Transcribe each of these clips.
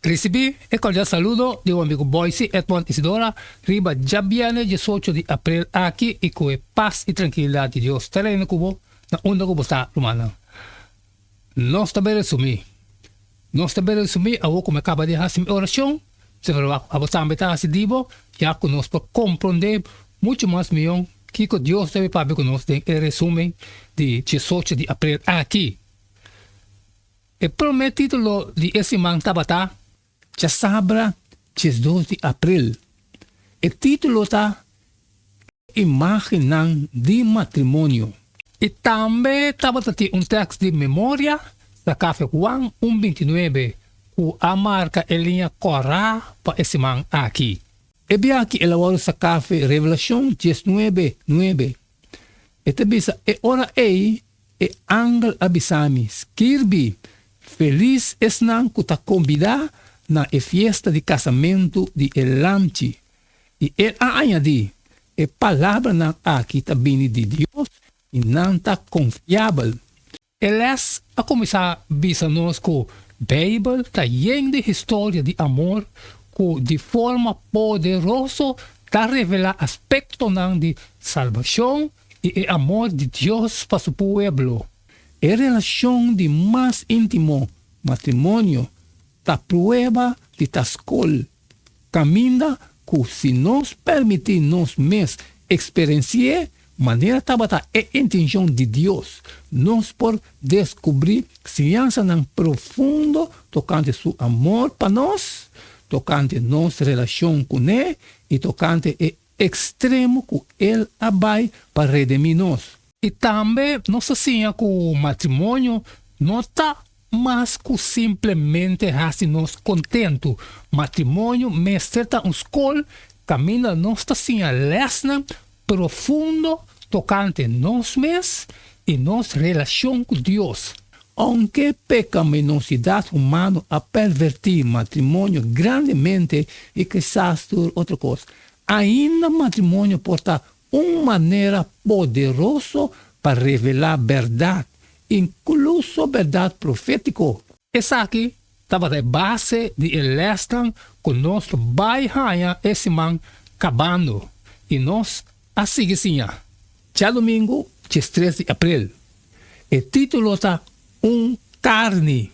Risibí e kordial saludo di bo amigu Boyce Edmond Isidora riba djabièrnè diesocho di aprel aki i ku e pas i trankilidat di Dios ta reina ku bo na unda ku bo ta, rumannan. Nos ta bai resumí. Nos ta bai resumí awor ku mi a kaba di hasi mi orashon, si ferwagt abo tambe ta hasi di bo, ya ku nos por komprondé muchu mas mihó kiko Dios ta bai papia ku nos den e resumen di diesocho di aprel aki. E promé título di e siman tabata Djasabra 12 di april. E título ta Imágennan di Matrimonio. I tambe tabata tin un tèks di memoria saká fe Juan un 29 ku a marka e liña kòrá pa e siman aki. E bia aki el a wòrdu saká fe Revelashon 19, nuebe. E ta bisa, E ora ei E angel a bisa mi, Skirbi, Felis esnan ku ta kombidá na e fiesta di kasamentu di e Lamchi. I el a añadí, E palabranan aki ta bini di Dios i nan ta konfiabel. E lès a kuminsá bisa nos ku Beibel ta yen di historia di amor ku di forma poderoso ta revelá aspektonan di salbashon i e amor di Dios pa su pueblo. E relashon di mas íntimo, matrimonio, ta prueba di ta skol, kaminda ku si nos permití nos mes eksperensi'é manera tabata e intenshon di Dios, nos por deskubrí siñansanan profundo tokante su amor pa nos, tokante nos relashon kuné i tokante e Ekstremo ku El a bai pa redemí nos. I tambe nos ta siña ku matrimonio no ta mas ku simplemente hasi nos kontentu. Matrimonio mester ta un skol kaminda nos ta siña lèsnan profundo tokante nos mes i nos relashon ku Dios. Ounke pekaminosidad humano a pervertí matrimonio grandemente i kisas tur otro kos, ainda matrimonio por ta un manera poderoso pa revelá bèrdat, inkluso bèrdat profétiko. Esaki tabata e base di e lèsnan ku nos lo bai haña e siman kabando i nos a sigui siña. Djadumingu 13 di aprel. E título ta Un Karni.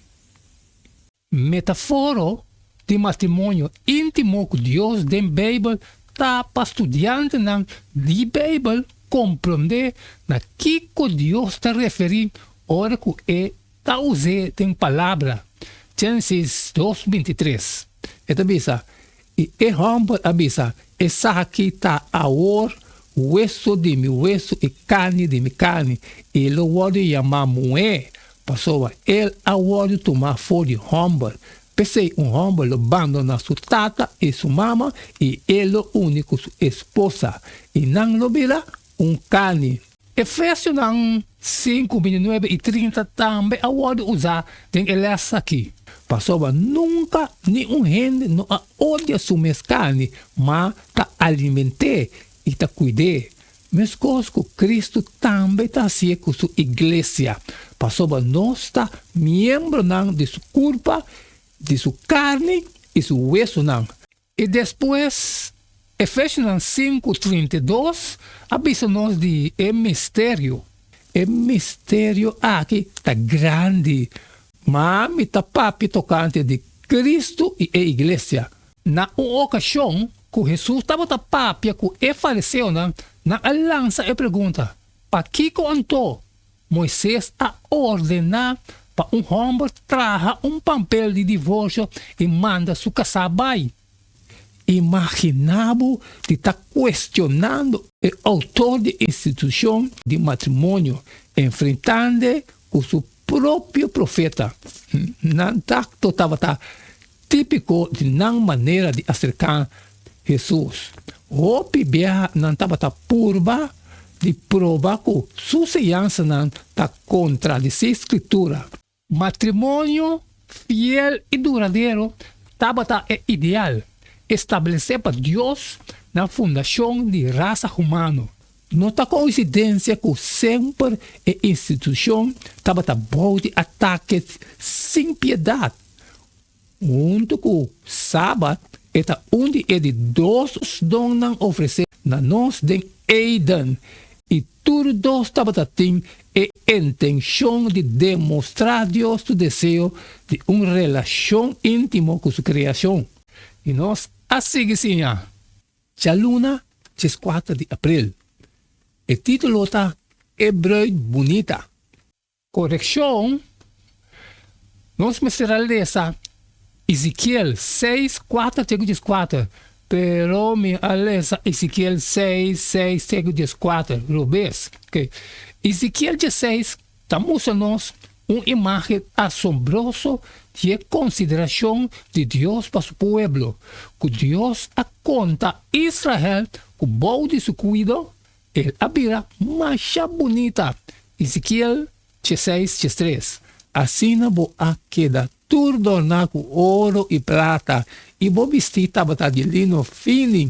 Metaforo di matrimonio íntimo ku Dios den Beibel ta pa studiantenan di Beibel komprondé na kiko Dios ta referí ora ku e ta us'é den Palabra, Génesis dos 23. E ta bisa, I e hòmber a bisa, Esaki ta awor wesu di mi wesu i karni di mi karni, i lo wòrdu yamá muhé, pasobra el a wòrdu tumá for di hòmber. P'esei un hòmber lo bandoná su tata i su mama, i e lo uni ku su esposa, i nan lo bira un karni. Efesionan sinku, 29 i 30 tambe a wòrdu usá den e lès akí. Pasobra nunka ni un hende no a odia su mes karni, ma ta aliment'é i ta kuid'é, meskos ku Kristu tambe ta hasié ku su iglesia, pasobra nos ta miembronan di su kurpa, di su karni i su wesunan. I despues, Efesionan sinku, 32 a bisa nos di e misterio. E misterio aki ta grandi, ma mi ta papia tokante di Kristu i e iglesia. Na un okashon ku Hesus tabata papia ku e fariseonan, nan a lansa e pregunta, Pakiko anto Moises a ordená pa un hòmber traha un pampel di divorsio i manda su kasá bai. Imaginá bo di ta kuestionando e outor di institushon di matrimonio, enfrentand'e ku su propio profeta. Nan takto tabata típiko di nan manera di aserká Hesus. Hopi biaha nan tabata purba di proba ku su siñansanan ta kontradisí Skritura. Matrimonio fiel i duradero tabata e ideal establesé pa Dios na fundashon di rasa humano. No ta koinsidensia ku semper e institushon tabata bou di atake sin piedat. Huntu ku Sabat, e ta un di e di dos donnan ofresé na nos den Eden, i tur dos tabata tin e intenshon di demostrá Dios su deseo di un relashon íntimo ku su kreashon. I nos a sigui siña. Djaluna, dieskuater di aprel. E título ta E Bruid Bunita. Korekshon, Nos mester a lesa Ezekiel seis, kuater te ku dieskuater, pero mi a lesa Ezekiel seis, seis te ku dieskuater robes. Oke. Ezekiel diesseis ta mustra nos un imágen asombroso di e konsiderashon di Dios pa su pueblo, ku Dios a konta Israel ku bou di su kuido El a bira masha bunita. Ezekiel dieseis, diestres. Asina bo a keda tur dorná ku oro i plata, i bo bistí tabata di lino fini,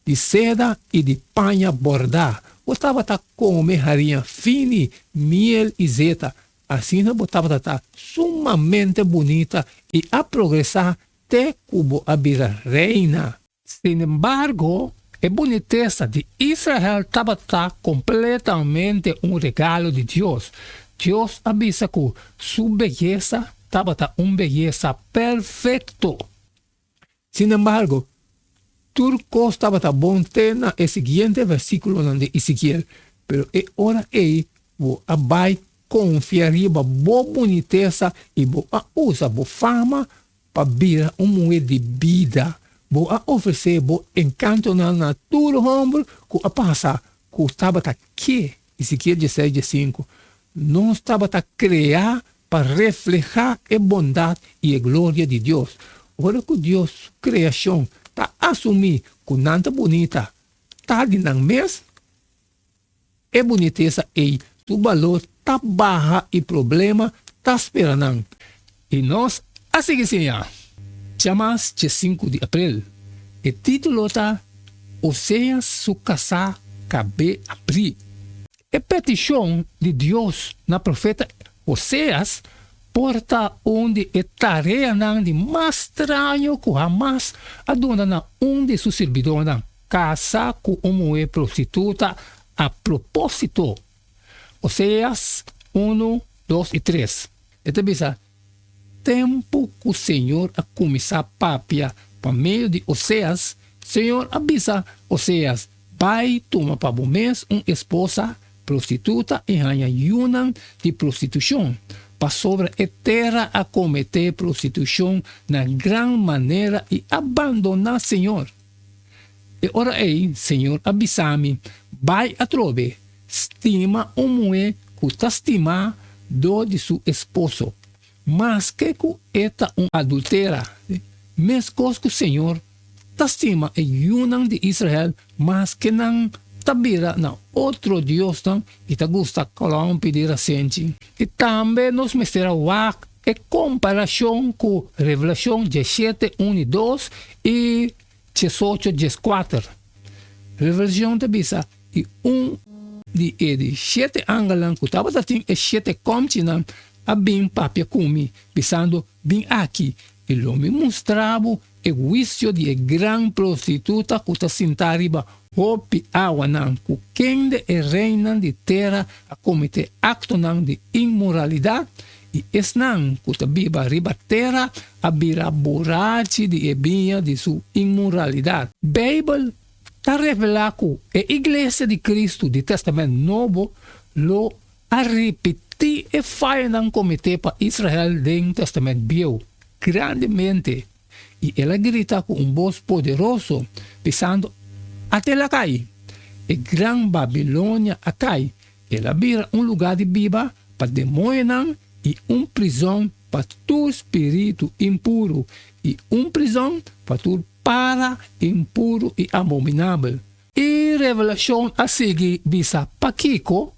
di seda i di paña bordá. Bo tabata kome hariña fini, miel i zeta. Asina bo tabata ta sumamente bunita i a progresá te ku bo a bira reina. Sinembargo, e bunitesa di Israel tabata kompletamente un regalo di Dios. Dios a bisa ku su beyesa tabata un beyesa perfekto. Sinembargo, tur kos tabata bon te na e siguiente versíkulonan di Ezekiel, pero e ora ei bo a bai konfia riba bo bunitesa i bo a usa bo fama Pa bira un muhé di bida, bo a ofresé bo enkantonan na tur hòmber ku a pasa ku tabata ke. Ezekiel dieseis diesinku, Nos tabata kreá pa reflehá e bondat i e gloria di Dios. Ora ku Dios su kreashon ta asumí ku nan ta bunita, ta di nan mes. E bunitesa ei su balor ta baha i problema ta spera nan. I nos a sigui siña. Djamas diesinku di aprel. E título ta Oseas su kasá kab'é abrí. E petishon di Dios na profeta Oseas por ta un di e tareanan di mas straño ku hamas a duna na un di su sirbidónan. Kasa ku un muhé prostituta a propósito. Oseas unu, dos i tres. E ta bisa, Tempu ku señor a kuminsá papia pa medio di Oseas, señor a bisa Oseas, Bai tuma pa bo mes un esposa prostituta i haña yunan di prostitushon, pasobra e tera a kometé prostitushon na gran manera i a bandoná señor. E ora ei Señor a bisa mi, Bai atrobe, stima un muhé ku ta stimá dor di su esposo, maske ku e ta un adultera, meskos ku Señor ta stima e yunan di Israel maske nan ta bira na otro diosnan i ta gusta klòmpi di rasenchi. I tambe nos mester a wak e komparashon ku Revelashon diesshete, un i dos i Diesocho dieskuater. Revelashon ta bisa, I un di e di shete angelnan ku tabata tin e shete kòmchinan a bin papia ku mi, bisando, Bin aki, i lo mi mustra bo e huisio di e gran prostituta ku ta sintá riba hopi awanan, ku kende e reinan di tera a kometé aktonan di inmoralidat, I esnan ku ta biba riba tera a bira burachi di e biña di su inmoralidat. Beibel ta revelá ku e Iglesia di Kristu di Tèstamènt Nobo lo a ripití e fayonan kometé pa Israel den Tèstamènt Bieu grandemente, i el a grita ku un bos poderoso, bisando, Ate el a kai! E gran Babilonia a kai! El a bira un lugá di biba pa demoñonan i un prizòn pa tur spiritu impuru i un prizòn pa tur para impuru i abominabel. E revelashon a sigui bisa pakiko,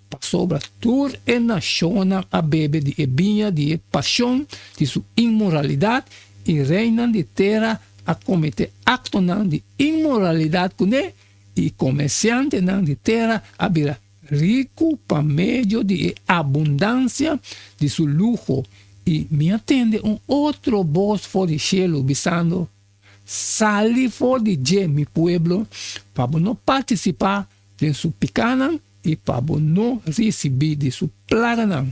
Pasobra tur e nashonnan a bebe di e biña di e pashon di su inmoralidat i reinan di tera a kometé aktonan di inmoralidat kuné, I komersiantenan di tera a bira riku pa medio di e abundansia di su luho. I mi a tende un otro bos for di shelu bisando, Sali for di dje, mi pueblo, pa bo no partisipá den su pikánan i pa bo no risibí di su plaganan.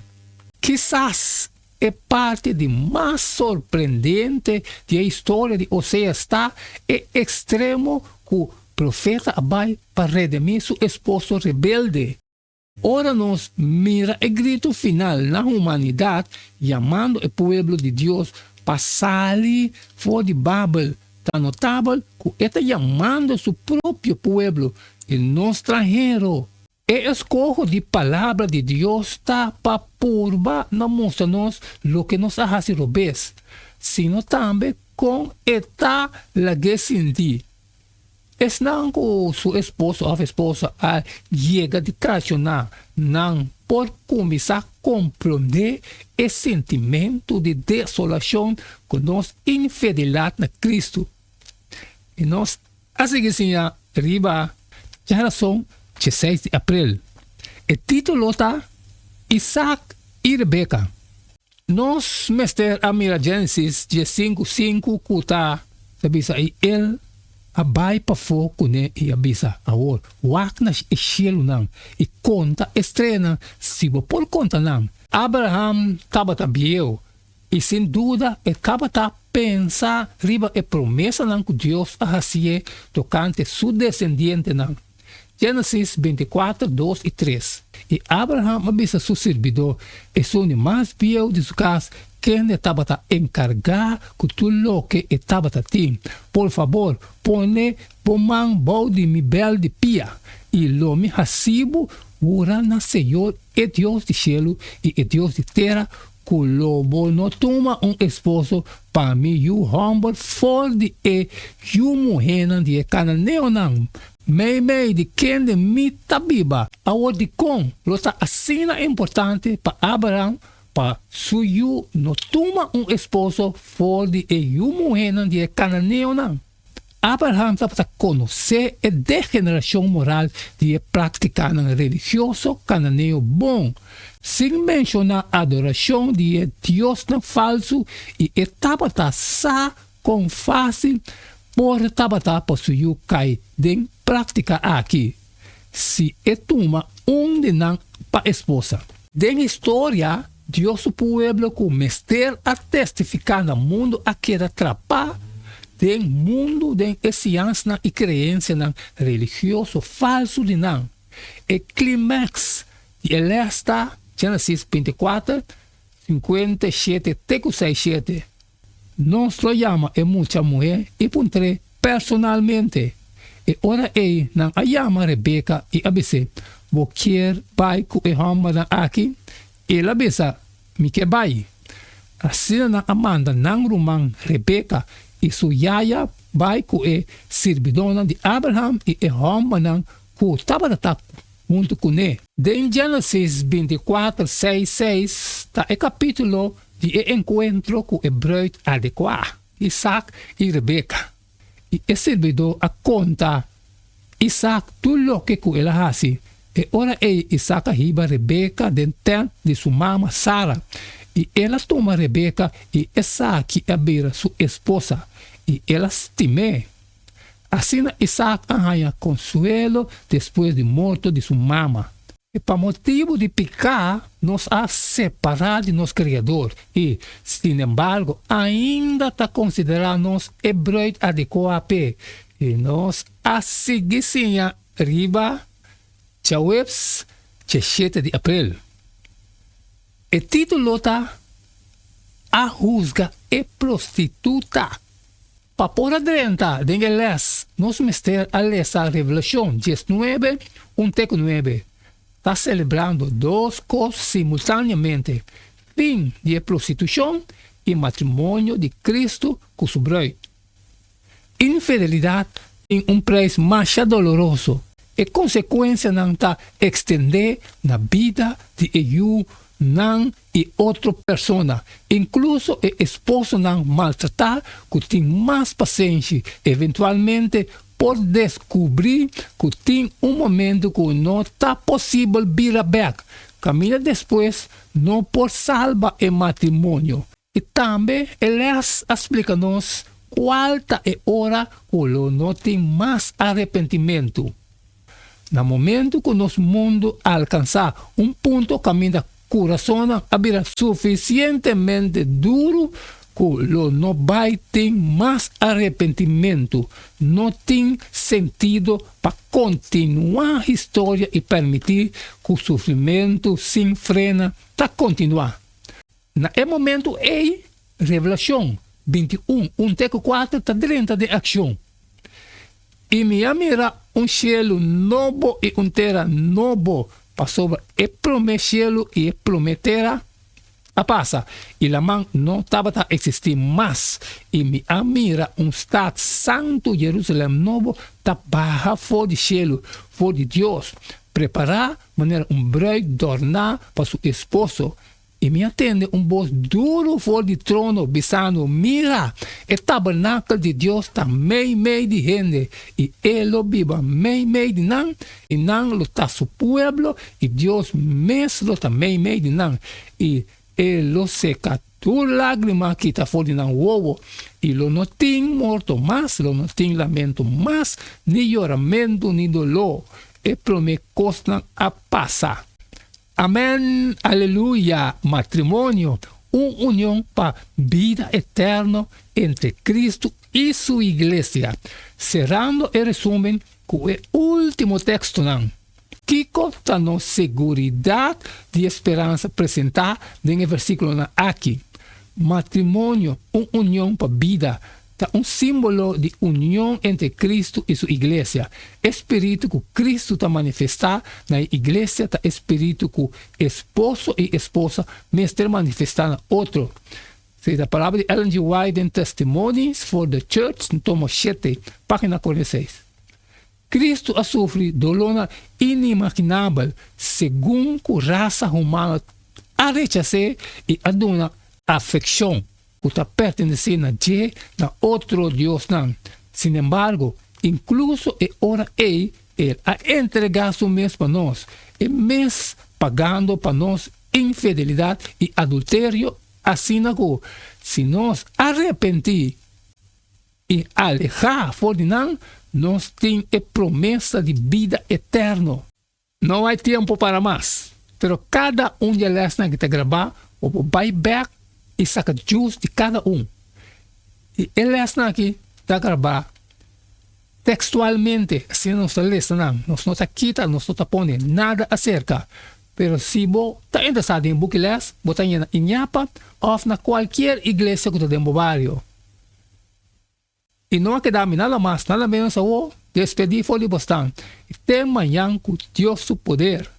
Kisas e parti di mas sorprendente di e historia di Oseas ta e ekstremo ku profeta a bai pa redimí su esposo rebelde. Ora nos mira e gritu final na humanidat yamando e pueblo di Dios pa sali for di Babel, ta notabel ku e ta yamando su propio pueblo i no stranhero. E eskoho di Palabra di Dios ta pa purba na mustra nos loke nos a hasi robes, sino tambe kon e ta lag'é sinti. Esnan ku su esposo òf esposa a yega di traishoná nan por kuminsá komprondé e sintimentu di desolashon ku nos infidelidat na Kristu. I nos a sigui siña riba djarason dieseis di aprel. E título ta Isaac i Rebeka. Nos mester a mira Génesis diesinku sinku ku ta ta bisa, I el a bai pafó kuné i a bisa, Awor, wak na e shelunan i konta e streanan, si bo por konta nan. Abraham tabata bieu I sin duda e tabata pensa riba e promesanan ku Dios a hasié tokante su desendientenan. Génesis bintikuater, dos i tres. I Abraham a bisa su sirbidó, esun di mas bieu di su kas, kende tabata enkargá ku tur loke e tabata tin, Por fabor, pone bo man bou di mi bèl di pia, i lo mi hasi bo hura na Señor, e Dios di shelu i e Dios di tera, Ku lo bo no tuma un esposo pa mi yu hòmber for di e yu muhénan di e kananeonan, meimei di kende mi ta biba. Awor dikon lo ta asina importante pa Abraham pa su yu no tuma un esposo for di e yu muhénan di e kananeonan? Abraham tabata konosé e degenerashon moral di e práktikanan religioso kananeo bon, sin menshoná adorashon di e diosnan falsu, i e tabata sa kon fásil por tabata pa su yu kai den práktika aki si e tuma un di nan pa esposa. Den historia, Dios su pueblo ku mester a testifiká na mundu a keda trapá den mundu den e siansnan i kreensianan religioso falsu di nan. E klimèks di e lès ta Génesis 24, 57 te ku 67. Nos lo yama e mucha muhé i puntr'é personalmente. E ora ei nan a yama Rebeka i a bis'é, Bo kier bai ku e hòmbernan aki? El a bisa, Mi ke bai. Asina nan a manda nan ruman Rebeka i su yaya bai ku e sirbidónan di Abraham i e hòmbernan ku tabata ta huntu kuné. Den Génesis 24, 6, 6 ta e kapítulo di e enkuentro ku e bruid adekuá, Isak i Rebeka. I e sirbidó a konta Isak tur loke ku el a hasi. E ora ei Isak a hiba Rebeka den tènt di su mama Sara, i el a tuma Rebeka i esaki a bira su esposa, i el a stim'é. Asina Isak a haña konsuelo despues di morto di su mama. Pa motibu di piká nos a separá di nos Kreador i, sinembargo, ainda ta konsiderá nos e bruid adekuá p'e, i nos a sigui siña riba djaweps djeshete di aprel. E título ta A husga e prostituta. Pa por a drenta den e lès, nos mester a lesa Revelashon diesnuebe, un te ku nuebe. Ta selebrando dos kos simultáneamente, fin di e prostitushon i matrimonio di Kristu ku su brùit. Infidelidat tin un preis masha doloroso. E konsekuensianan ta ekstendé na bida di e yunan i otro persona, inkluso e esposonan maltratá ku tin mas pasenshi, eventualmente por deskubrí ku tin un momentu ku no ta posibel bira bèk. kaminda despues no por salba e matrimonio. I tambe e lès a splika nos kual ta e ora ku lo no tin mas arepentimentu. Na momentu ku nos mundu alkansá un punto kaminda kurasonnan a bira sufisientemente duru ku lo no bai tin mas arepentimentu, no tin sentido pa kontinuá historia i permití ku sufrimentu sin frena ta kontinuá. Na e momentu ei, Revelashon 21, un te ku kuater ta drenta den akshon. I mi a mira un shelu nobo i un tera nobo, pasobra e promé shelu i e promé tera a pasa, i laman no tabata eksistí mas. I mi a mira un stat santu, Jerusalèm nobo, ta baha for di shelu, for di Dios, prepará manera un brùit dòrná pa su esposo. I mi a tende un bos duru for di trono bisando, Mira! E tabernakel di Dios ta meimei di hende, i E lo biba meimei di nan, i nan lo ta su pueblo, i Dios mes lo ta meimei di nan, i E lo seka tur lágrima kita for di nan wowo, i lo no tin morto mas, lo no tin lamento mas, ni yoramentu ni doló. E promé kosnan a pasa. Amen aleluya matrimonio un union pa bida eterno entre Cristo y su iglesia cerrando e resumen cu e ultimo textonan kico ta nos seguridad di e speransa presenta den e versiculonan aki matrimonio un union pa bida Ta un símbolo di union entre Kristu i Su iglesia. E spiritu ku Kristu ta manifestá na e iglesia ta e spiritu ku esposo i esposa mester manifestá na otro. Esei ta palabra di Ellen G. White den Testimonies for the Church, tomo shete, página 46. Kristu a sufri dolónan inimaginabel segun ku rasa humano a rechas'é i a duna afekshon ku ta pertenesé na dje na otro diosnan. Sinembargo, inkluso e ora ei el a entregá su mes pa nos, e mes pagando pa nos infidelidat i adulterio, asina ku si nos arepentí i alehá for di nan, nos tin e promesa di bida eterno. No hay tiempo para mas, pero kada un di e lèsnan aki ta grabá, bo por bai bèk i saka djus di kada un. I e lèsnan aki ta grabá tekstualmente, asina nos ta lesa nan, nos no ta kita, nos no ta pone nada aserka. Pero si bo ta interesá den e buki lès, bo ta yena Iñapa òf na kualkier iglesia ku ta den bo bario. I no a keda mi nada mas, nada menos awor, despedí for di bosnan, i te mañan ku Dios su poder.